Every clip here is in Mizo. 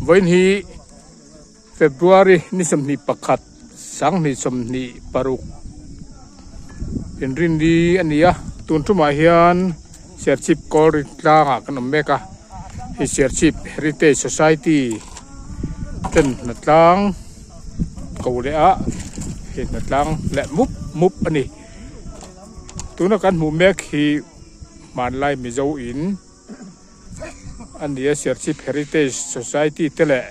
Vawiin hi February ni 21 2026 inrinni a ni a, tun tumah hian Serchhip Kawlri tlangah kan awm mek a, hei Serchhip Heritage Society ten hnatlang ko leh a, hei hnatlang leh mup mup a ni. Tuna kan hmuh mek hi hmanlai Mizo in a ni a, Serchhip Heritage Society te leh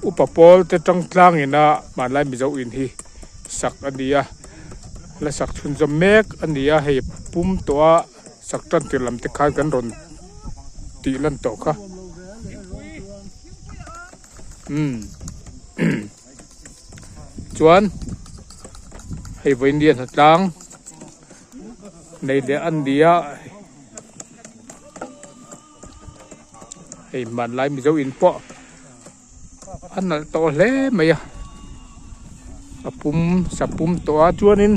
upa pawl te tang tlang ina hmanlai Mizo in hi sak a ni a, la sak chhunzawm mek a ni a, hei pum tawh a sak tan tir lam te khan kan rawn tih lan tawh kha umm chuan hei vawiin hnatlang nei leh an ni a. Hei hmanlai Mizo in pawh a nalh tawh hle mai a, a pum sa pum tawh a chuanin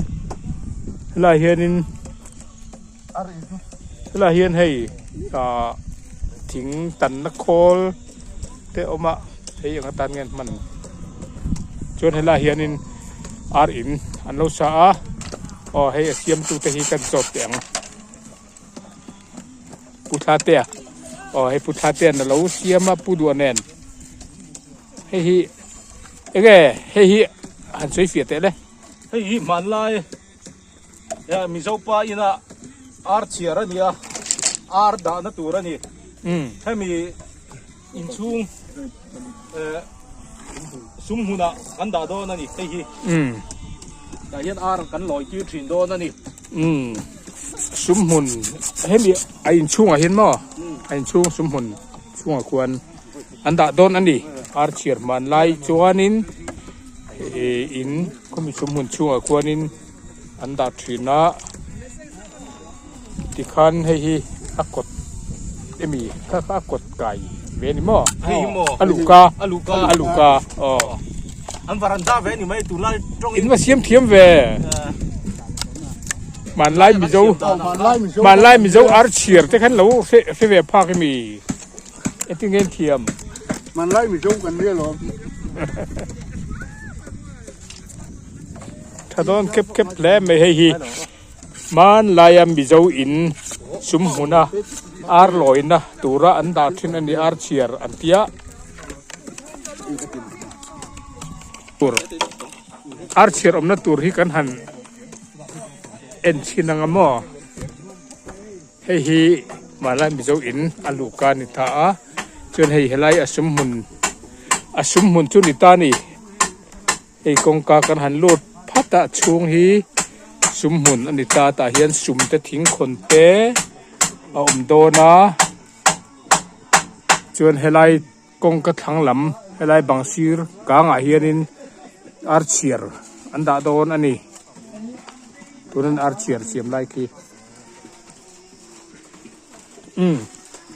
helaiah hianin helaiah hian hei ah thing tanna khawl te a awm a hei eng atan nge an hman chuan helaiah hianin ar in an lo sa a aw hei a siamtute hi kan zawt teh ang. Pu Thlatea aw hei Pu Thlatea'n a lo siam a Pu Duha nen hei hi enge hei hi han sawi fiah teh le. Hei hi hmanlai Mizo pa ina ar chhiar a ni a, ar dahna tur a ni. Hemi inchhung sum hmunah kan dah dawn a ni hei hi. Tah hian ar kan lawi tir thin dawn a ni. Sum hmun hemi a inchhungah hian maw a inchhung sum hmun chhungah khuan an dah dawn a ni. Ar chhiar hman lai chuanin in khawmi sum hmun chhungah khuanin an dah thin a. Tikhan hei hi a kawt emi kha kha a kawt kai ve ani maw? Hei hi maw? A luhka. A luhka. A luhka aw. An varanda ve ani mai tunlai tawng in. In va siam thiam ve. Hmanlai Mizo hmanlai Mizo ar chhiar te khan lo hre hre ve phak emi engtin nge an thiam? Hmanlai Mizo kan nia lawm. Tha dawn khep khep hle mai hei hi. Hmanlaia Mizo in sum hmuna ar lawina tura an dah thin a ni, ar chhiar an tia. Tur ar chhiar awmna tur hi kan han en chhin ang a maw? Hei hi hmanlai Mizo in a luhka a ni ta a, chuan hei helai a sum hmun a sum hmun chu ni ta a ni. Hei kawngka kan han lut phat a chhung hi sum hmun a ni ta tah hian sum te thingkhawn te a awm dawn a chuan helai kawngka thlang lam helai bang sir kangah hianin ar chhiar an dah dawn a ni tunin ar chhiar siam lai khi umm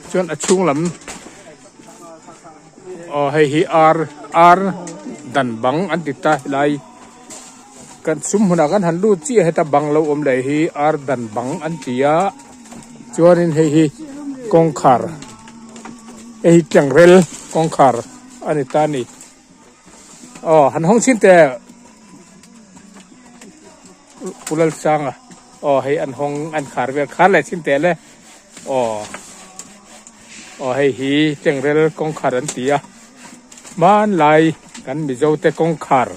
chuan a chhung lam aw hei hi ar ar dan bang an ti ta helai kan sum hmunah kan han lut chiah heta bang lo awm leh hi ar dan bang an ti a chuanin hei hi kawngkhar hei hi tlengrel kawngkhar a ni ta a ni aw han hawng chhin teh. Pu Lalsanga aw hei an hawng an khar vel khar leh chin teh le aw aw hei hi Tengrel kawngkhar an ti a hmanlai kan Mizo te kawngkhar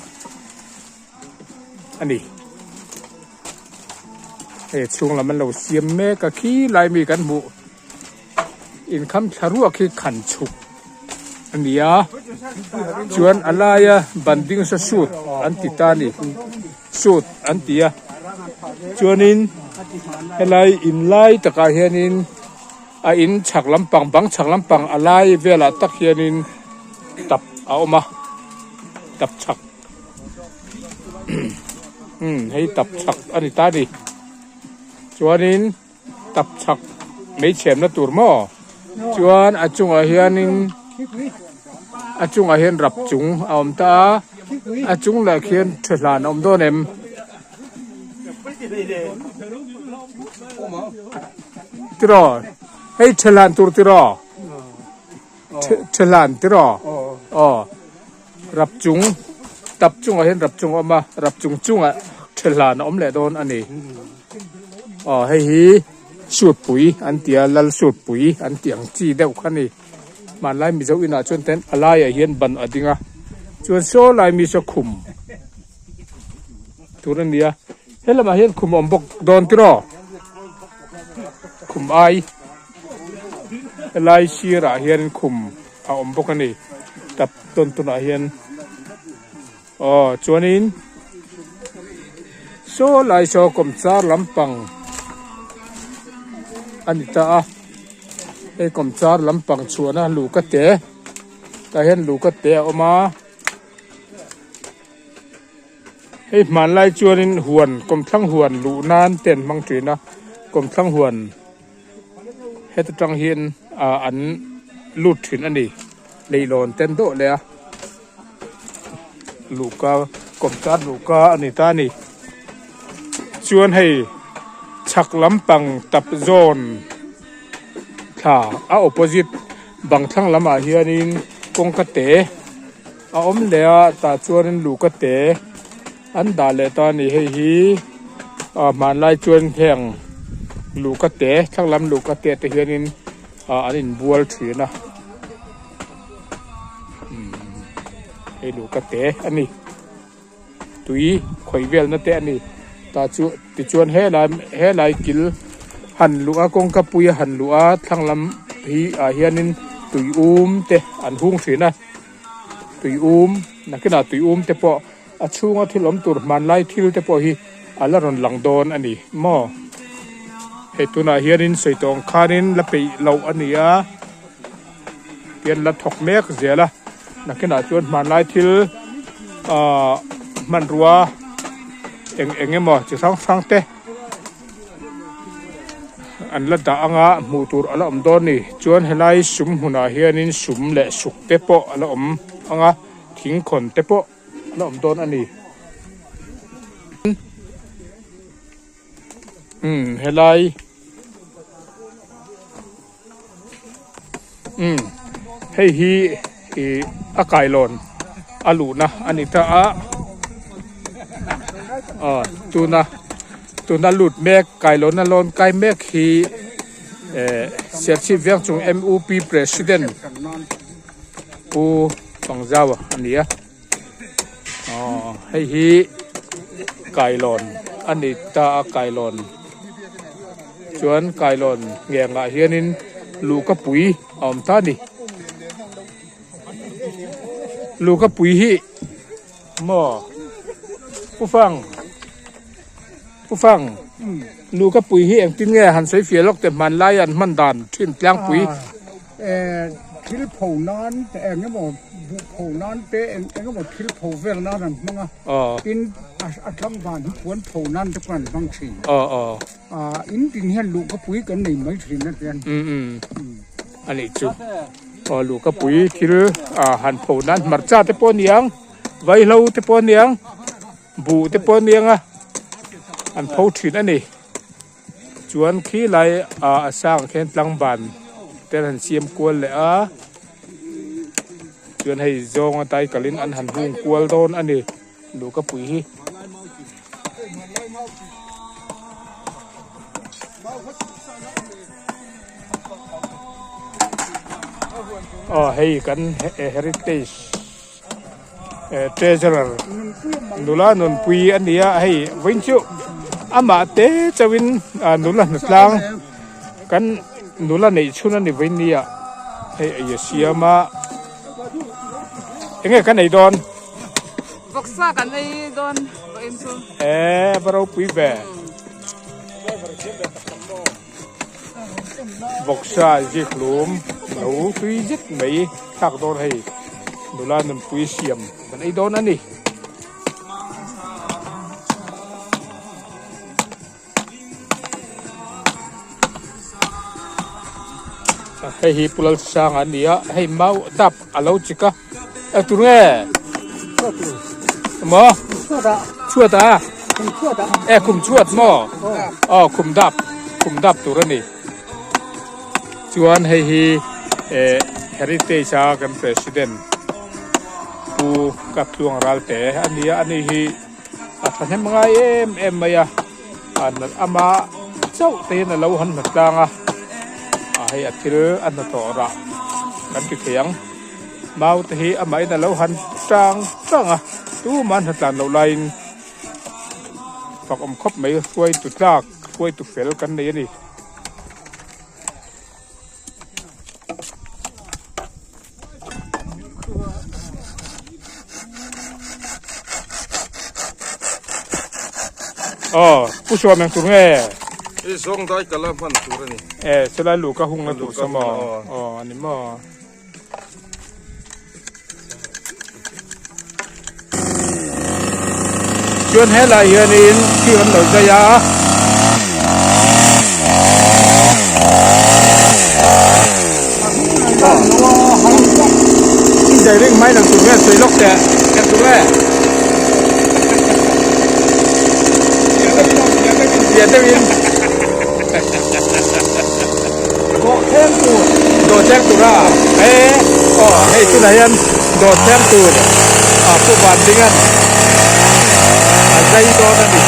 a ni hei a chhung lam an lo siam mek a khi lai mi kan hmuh. Inkham thla ruak hi khan chhuk a ni a chuan a laia ban ding saw sut an ti ta a ni sut an ti a chuanin helai in lai takah hianin a in chhak lampang bang chhak lampang a lai velah tak hianin tap a awm a tap chhak umm hei tap chhak a ni ta a ni chuanin. Tap chhak mai chhiamna tur maw? Chuan a chungah hianin a chungah hian rap chung a awm ta a, a chung lah khian thehlan a awm dawn em? Tiraw? Hei thehlan tur tiraw? Thehlan tiraw? Aw rap chung tap chungah hian rap chung a awm a rap chung chungah thehlan a awm leh dawn a ni. Aw hei hi suitpui an ti a lal suitpui an tih ang chi deuh kha a ni. Hmanlai Mizo inah chuan ten a laiah hian ban a ding a chuan saw lai mi saw khum tur a ni a he lamah hian khum a awm bawk dawn tiraw khum ai helai sirah hian khum a awm bawk a ni tap tawn tawnah hian aw chuanin saw lai saw kawmchar lampang a ni ta a hei kawmchar lampang chhuahna luka te tah hian luka te a awm a hei hmanlai chuanin huan kawmthlang huan luh nan te an hmang thin a kawmthlang huan heta tang hian ah an lut thin a ni leihlawn te an dawh leh a luhka kawmchar luhka a ni ta a ni chuan hei chhak lampang tap zawn thla a opposite bang thlang lamah hianin kawngka te a awm leh a tah chuanin luhka te an dah leh ta a ni hei hi ah hmanlai chuan heng luhka te thlang lam luhka te te hianin ah an inbual thin a umm hei luhka te a ni tui khawih velna te a ni tah chu tichuan helai helai kil han luh a kawngka pui a han luh a thlang lam hi ah hianin tui um te an hung thin a tui um nakinah tui um te pawh a chhunga thil awm tur hmanlai thil te pawh hi a la rawn lang dawn a ni maw hei tunah hianin sawi tawh ang khanin la peih loh a ni a tian la thawk mek zel a nakinah chuan hmanlai thil ahh hmanrua eng eng emaw chi hrang hrang te an la dah anga hmuh tur a la awm dawn a ni chuan helai sum hmunah hianin sum leh suk te pawh a la awm anga thingkhawn te pawh a la awm dawn a ni umm helai umm hei hi ih a kailawn a luhna a ni ta a aw tuna tuna lut mek kailawn a lawn kai mek hi eh Serchhip veng chung M_U_P president Pu Pangzaua a ni a aw hei hi kailawn a ni ta a kailawn chuan kailawn ngengah hianin luhka pui a awm ta a ni luhka pui hi maw pu fang pu fang luhka pui hi engtin nge han sawi fiah lawk teh hmanlai an hman dan thin tlangpui. Thil pho nan eng emaw buh pho nan te eng eng emaw thil pho vel nan an hmang a tin a thlang van hi puan pho nan te pawh an hmang thin in tin hian luhka pui kan nei mai thin a tian a nih chu aw luhka pui thil han pho nan hmarcha te pawh a niang vaihlo te pawh a niang buh te pawh a niang a an pho thin a ni. Chuan khi lai ah a sang khian tlangban te an han siam kual leh a chuan hei zawnga taikalin an han hung kual dawn a ni luhka pui hi. Aw hei kan heritage Treasurer nula nunpui a ni a hei vawiin chu amah te chauhin nula hnatlang kan nula neih chhun a ni vawiin ni a hei ei a siam a enge kan ei dawn vawksa kan ei dawn vawiin chu e va ropui ve Vawksa zikhlum lo tui zet mai thlak dawn hei nula nunpui siam kan ei dawn a ni. Hei hi Pu Lalsanga a ni a hei mau tap a lo chik a eng tur nge maw chhuat a e khum chhuat maw aw khum dap khum dap tur a ni chuan hei hi eh heritage a kan president. Pu Kaptluang Ralte a ni a, ani hi a thahnem ngai em em mai a, ama chauh te hian a lo han hna tlang a, hei a thil a hnathawh rah kan ti thei ang. Mau te hi amahin a lo han tang tang a, tumah an hnatlan loh laiin fak awm khawp mai hruaitu tlak hruaitu fel kan nei a ni. Aw pu suam eng tur nge? I zawng dai kala hman tur a ni. E chelai luh ka hungna tur saw maw? Aw a ni maw? Chuan helai hianin thil an lo zai a. Zai ring mai lang tur nge sawi lawk teh eng tur nge? Zia deuhin. Dawhthleng tur. Dawhthleng tur a e aw hei tunah hian dawhthleng tur a pu van ding an a zai dawn a ni.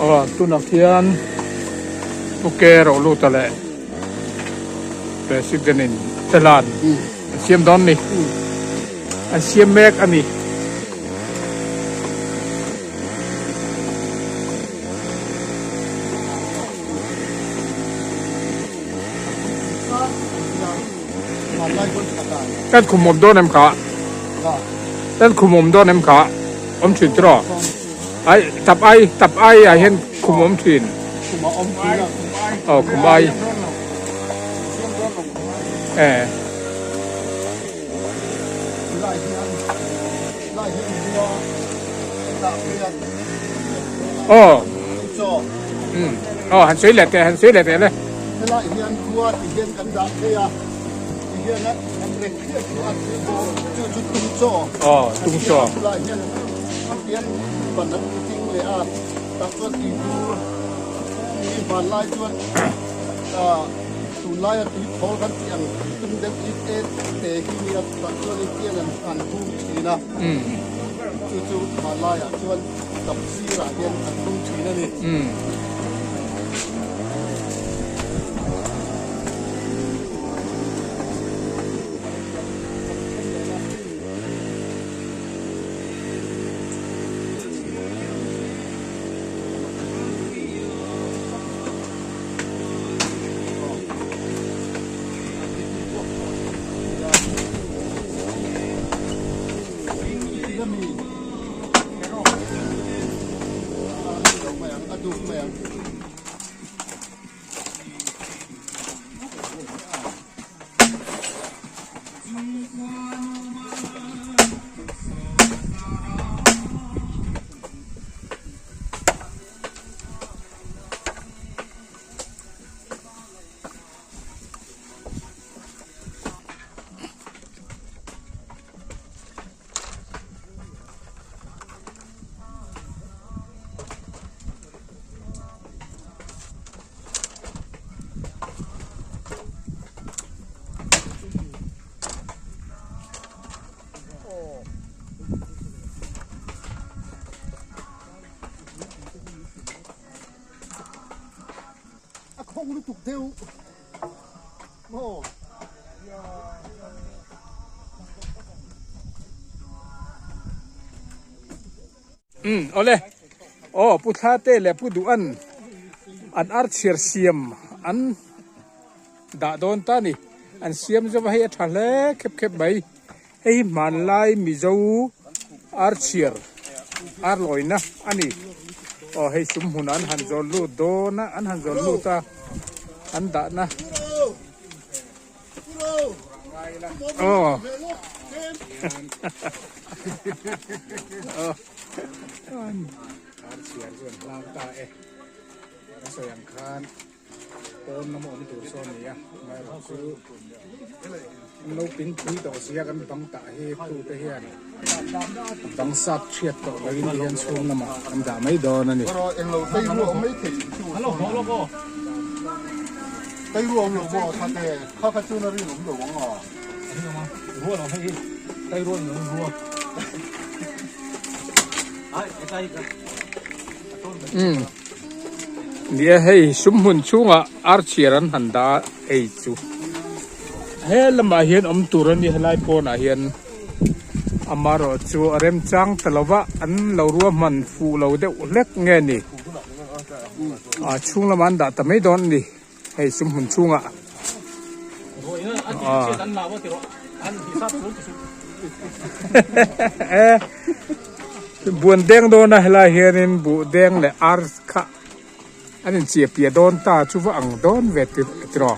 Aw tunah khian Pu Ke Rohluta leh President in Telan an siam dawn a ni an siam mek a ni. Kan khum awm dawn em kha? Kan khum awm dawn em kha? Awm thin tiraw? Ai tap ai tap ai ah hian khum awm thin. Aw khum ai. Eh. Aw. Um. Aw han sawi leh teh han sawi leh teh le. Helai hian khua ti hian kan dah phei a ti hian a an reng khiat chu a thil bawm chu chu tung chaw. Aw tung chaw. Helai hian a pian ban an ti ting leh a tah chuan tui bur mi hmanlai chuan tunlaia tui thawl kan tih ang tum deuh hi te te hi nia tah chuan in pian an hung thin a. Chu chu hmanlaiah chuan tap sirah hian an hmang thin a ni. A khawng lutuk deuh maw? Umm awle aw Pu Thla te leh Pu Duh an an ar chhiar siam an dah dawn ta a ni an siam zova hei a tha hle khep khep mai. Hei hi hmanlai Mizo ar chhiar ar lawina a ni. Aw hei sum hmunah an han zawl lut dawn a, an han zawl lut a, an dahna. Aw. Ar chhiar chu an hlang ta e. Ka sawi ang khan. Pawn lama awm tur sawn a ni a, amaherawhchu an lo pin pui tawh sia kan bang tah hi tu te hian bang sat chhiat tawh lo in hian chhung lamah kan dah mai dawn a ni. Umm. Nia hei sum hmun chhungah ar chhiar an han dah a ei chu he lamah hian awm tur a ni helai pawnah hian amaherawh chu a remchang ta lo va an lo ruahman fuh lo deuh hlek nge ni a chhung lamah an dah ta mai dawn a ni hei sum hmun chhungah ah. Buan deng dawn a helai hianin buh deng leh ar kha an inchia piah dawn ta chu va ang dawn ve tiraw.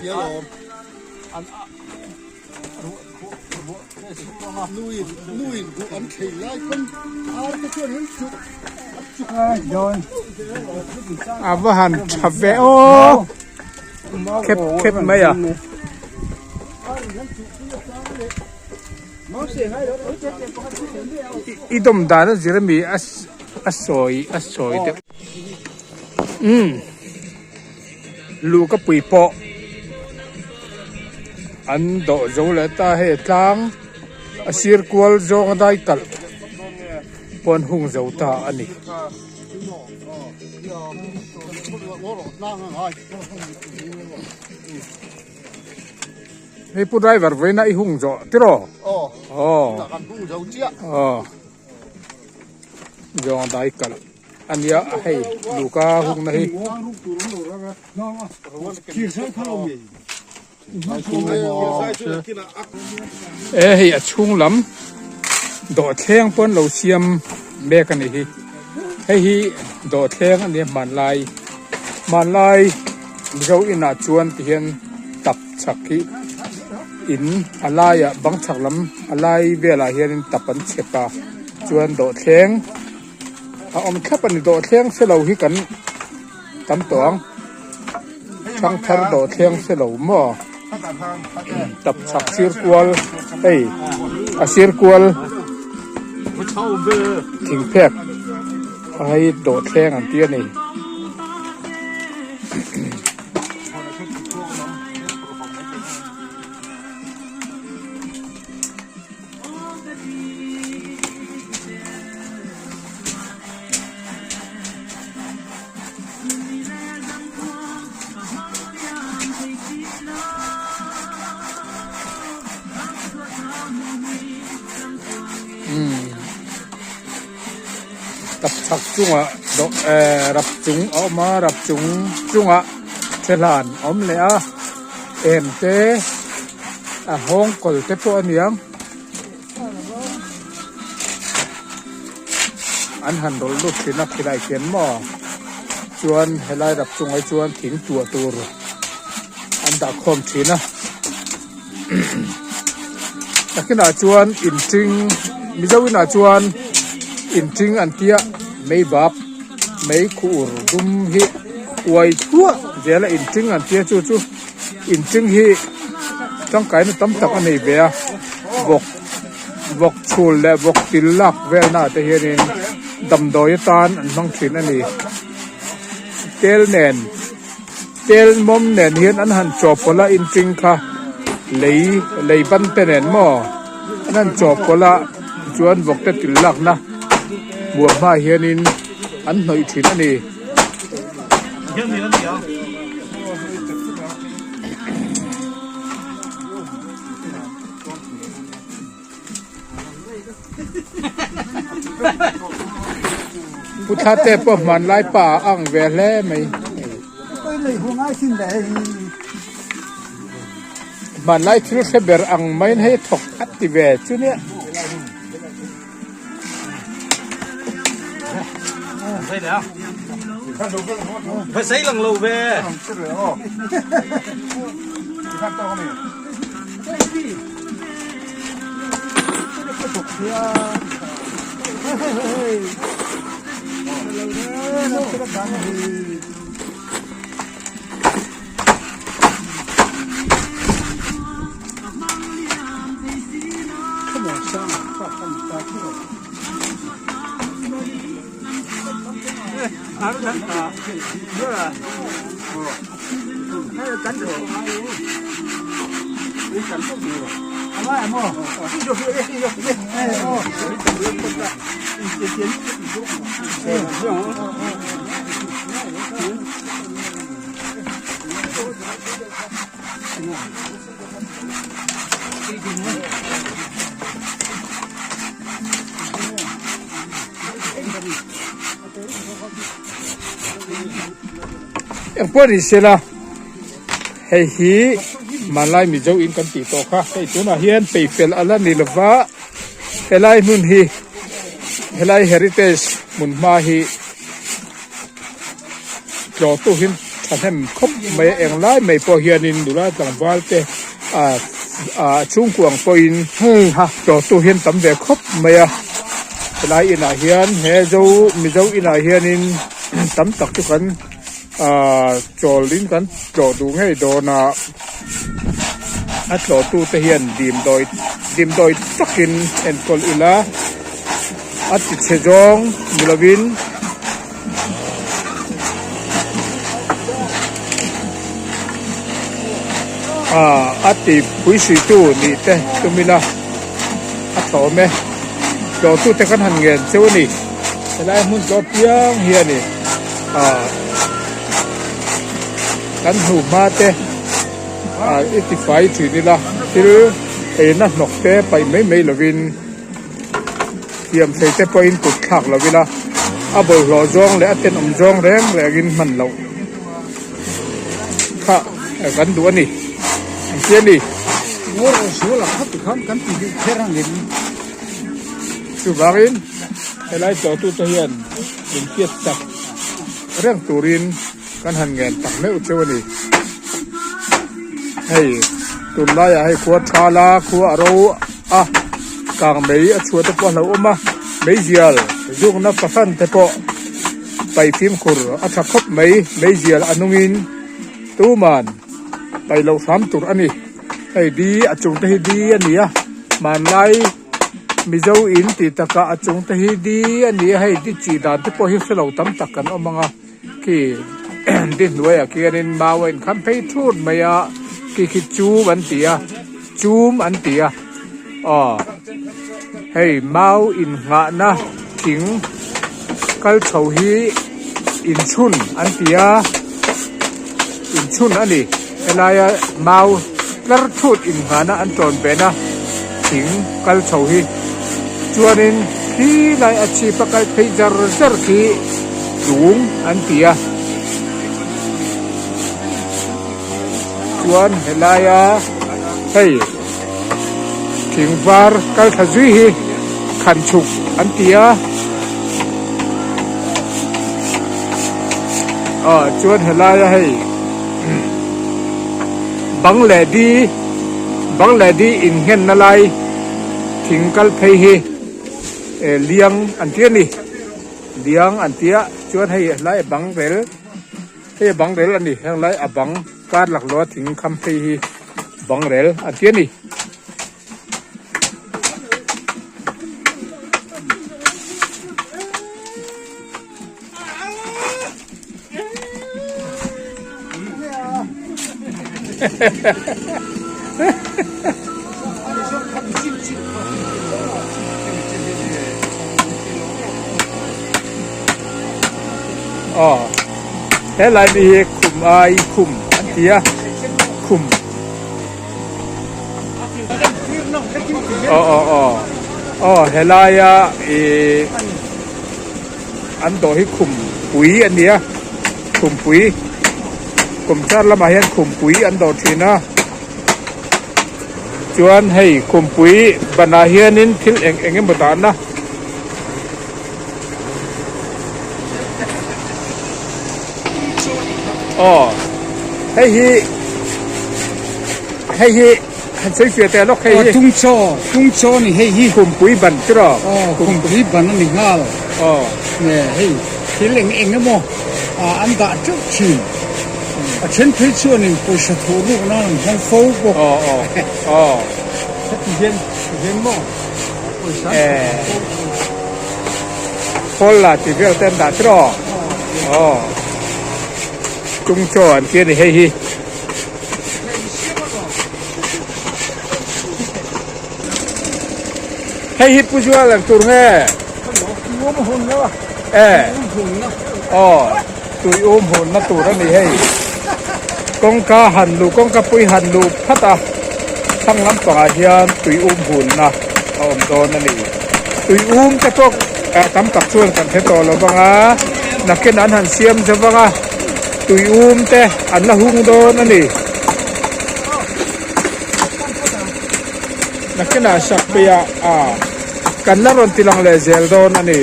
A va han tha ve aw khep khep mai a. I dawm dan a zir ami a sawi a sawi deuh umm luhka pui pawh an dawh zo leh ta hei tlang a sir kual zawng a dai kalh pawh an hung zo ta a ni. Hei pu driver vawiin a i hung zawh tiraw? Aw. Aw. Tunah kan hung zo chiah. Aw. Zawng a dai kalh a nia hei luka hungna hi. E hei a chhung lam dawhthleng pawn lo siam mek a ni hi. Hei hi dawhthleng a nia hmanlai hmanlai Mizo inah chuan ti hian tap chhak hi in a laiah bang chhak lam a lai velah hianin tap an chhep a chuan dawhthleng a awm thlap a ni dawhthleng se lo hi kan tam tawh ang thangthar dawhthleng se lo maw tap chhak sir kual hei a sir kual thingphek. A hei dawhthleng an ti a ni. Umm tapchhak chungah dawh eh rap chung a awm a rap chung chungah thehlan a awm leh a em te a nghawng kawl te pawh a niang an han rawlh lut thin a khilai khian maw chuan helai rap chungah hi chuan thing tuah tur an dah khawm thin a. Takinah chuan inṭing Mizo inah chuan inṭing an tia mei bap mei khuh dum hi uai thuah zela inṭing an tia chu chu inṭing hi tangkaina tam tak a nei ve a vawk vawk chhul leh vawk til lak velna ah te hianin damdawi atan an hmang thin a ni tel nen. Tel mawm nen hian an han chawhpawlh a inṭing kha lei lei ban te nen maw an han chawhpawlh a tichuan vawk te til lakna hmuam hmaah hianin an hnawih thin a ni. Pu Thlate pawh hmanlai pa a ang ve hle mai. Hmanlai thil hre ber ang maiin hei thawk a ti ve chu nia. Engpawh ni sela hei hi hmanlai Mizo in kan tih tawh kha hei tunah hian peihfel a la ni lova helai hmun hi helai heritage hmun hma hi tlawh tu hi thahnem khawp mai a englai mai pawh hianin nula tlangval te ah ah chhungkuang pawhin tlawh tu hian tam ve khawp mai a helai inah hian he zo mizo inah hianin tam tak chu kan ah chawlin kan tlawh duh ngei dawn a a tlawh tu te hian dimdawi dimdawi takin enkawl ila a ti chhe zawng ni lovin. Ah a ti pui suitu nih te tum ila a tlawm e tlawhtute kan han ngen cheu a ni helai hmun tlawh piang hi a ni ah kan hnu hma te ah i ti fai thin ila thil eina hnawk te paih mai mai lovin. Thiamthei te pawhin kut thlak lo ila, a bawlhhlawh zawng leh a tenawm zawng reng rengin hman loh kha kan duh a ni. Ang chi a ni. Ngawr aw sual a khat khan kan ti duh kher ang em? Chuvangin helai tlawhtute hian min hriat chak reng turin kan han ngen tak meuh cheu a ni. Hei tunlaiah hei khua thala khua a ro a kang mei a chhuah te pawh a hlauhawm a meizial zukna fahran te pawh paih fimkhur a tha khawp mai meizial a nungin tuman paih loh hram tur a ni hei di a chung te hi di a ni a hmanlai mizo in tih takah a chung te hi di a ni a hei di chi dan te pawh hi hrelo tam tak kan awm ang a. Khi di hnuaiah khianin mau a inkham phei thut mai a khi khi chum an ti a chum an ti a aw hei mau innghahna thing kal chho hi inchhun an ti a inchhun a ni helaia mau tlar thut innghahna an tawn ben a. Thing kal chho hi chuanin khi lai a chhip a kal phei zar zar khi tlung an ti a chuan helaia hei thing var kal thla zui hi khan chhuk an ti a ah chuan helaia hei bang leh di. Bangladesh innghenna lai thing kal phei hi liang an ti a ni liang an ti a chuan hei helai a bang rel hei a bang rel a ni heng lai a bang kar laklawh a thing kham phei hi bang rel an ti a ni. Aw helai mi hi khum ai khum an ti a khum aw aw aw aw helaia ih an dawh hi khum pui a ni a khumpui kum thar lamah hian khumpui an dawh thin a chuan hei khumpui banah hianin thil eng eng emaw dahna aw hei hi hei hi han sawi fiah teh lawk hei hi tung chaw tung chaw a ni hei hi khumpui ban chu rawh aw khumpui ban a ni nghal aw nge hei thil eng eng emaw an dah teuh thin a then phei chuanin pawisa thawh ruk nan an hmang fo bawk aw aw aw heti hian ti hian maw pawisa an thawh ruk fo bawk khawl la tih vel te an dah chu rawh aw tung chaw an ti a ni hei hi. Hei hi Pu Zual ang tur nge? E. Aw, tui um hunna tur a ni hei. Kawngka han luh, kawngka pui han luh phat a, thlang lampangah hian tui um hunna a awm dawn a ni. Tui um te pawh tam tak chuan kan hre tawh lo vang a, nakin an han siam zo vang a, tui um te an la hung dawn a ni. Nakinah sak peiah a kan la rawn ti lang leh zel dawn a ni.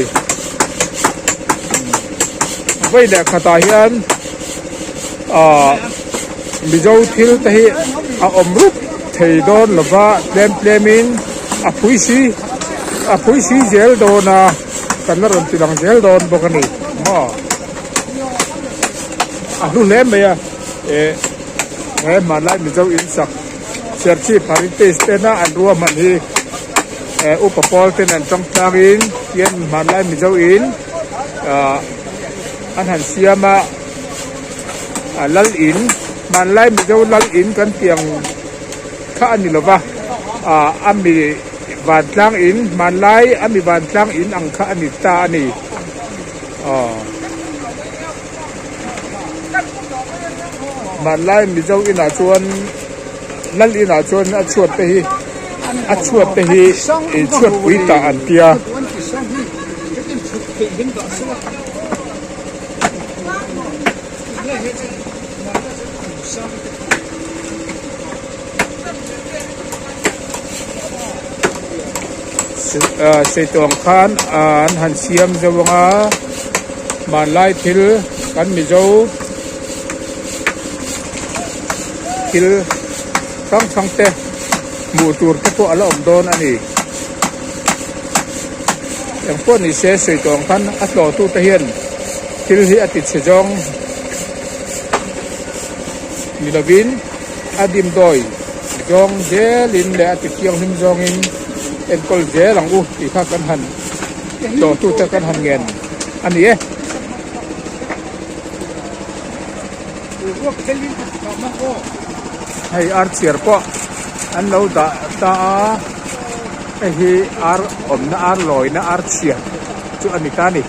Vawi leh khatah hian ah Mizo thil te hi a awm rup thei dawn lova tlem tlemin a phui si a phui si zel dawn a kan la rawn ti lang zel dawn bawk a ni maw a hlu hle mai a eh he hmanlai Mizo in sak Serchhip Heritage tena an ruahman hi eh upa pawl ten an tawng tlangin tian hmanlai Mizo in ah an han siam a a lal in hmanlai Mizo lal in kan tih ang kha a ni lo va ah a mi vantlang in hmanlai a mi vantlang in ang kha a ni ta a ni aw. Hmanlai Mizo inah chuan lal inah chuan a chhuat te hi a chhuat te hi ih chhuat pui tah an tia. Seituang khan an han siam zo ang a hmanlai thil kan Mizo thil hrang hrang te hmuh tur te pawh a la awm dawn a ni. Engpawh ni se seituang khan a tlawh tu te hian thil hi a ti chhe zawng ni lovin a dimdawi zawng zelin leh a ti thianghlim zawngin enkawl zel ang u tih kha kan han tlawhtute kan han ngen a ni e. Hei ar chhiar pawh an lo dah ta a, hei hi ar awmna ar lawina ar chhiar chu a ni ta a ni.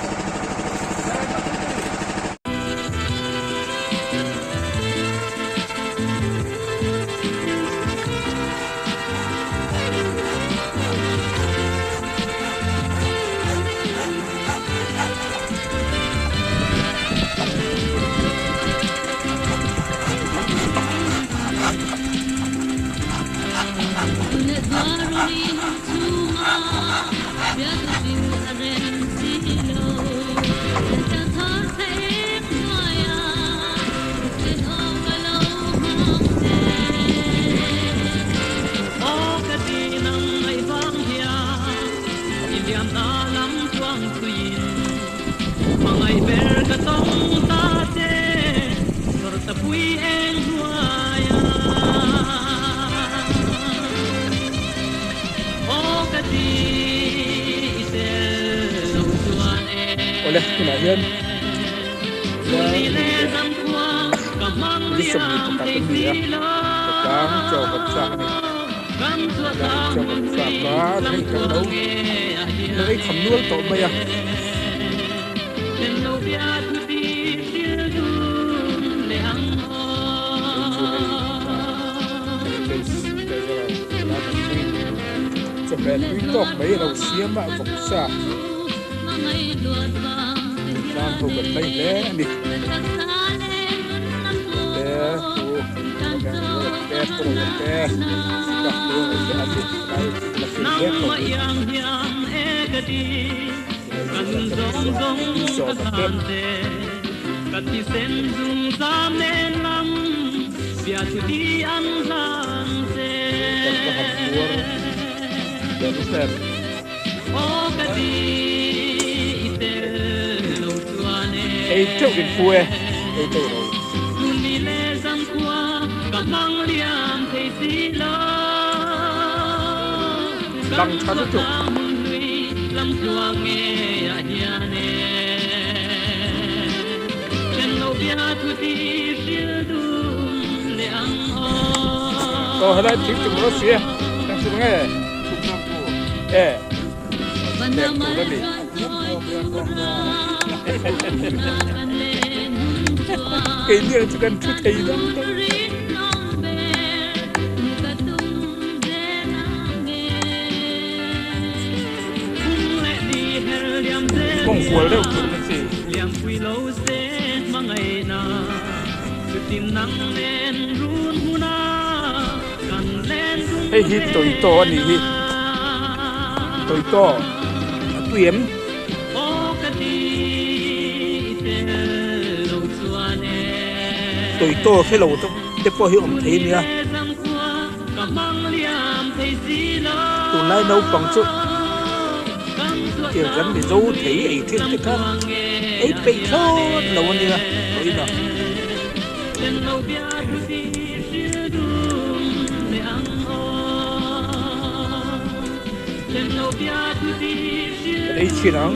Awle tunah hian ni 21 a ni a hetang chaw kan chak a ni helai chaw kan chak a hei kan lo la ei kham nual tawh mai a. Hei chu hei heritage treasurer Lalnunpuii chawhmeh tui tawk mai a lo siam a vawksa tlang ho kan hlei hle a ni. Te pu te pu te ka pu te a ni lai la fil hle tawh Ei teuh in pu e, ei teuh lo. Lang tha lutuk. Aw helai thing tum rawh si e, eng chu nge? E, pek tur a ni. Keini ang chu kan thu thei dang dang. Kawng fual deuh tur na chi. Hei hi toito a nih hi. Toito a tui em? Toito hre lo te pawh hi awm thei a nia. Tunlai naupang chu tiang kan Mizo thei ei thin te kha ei peih thlawt lo a nia vawiin ah. Kan ei chhin ang.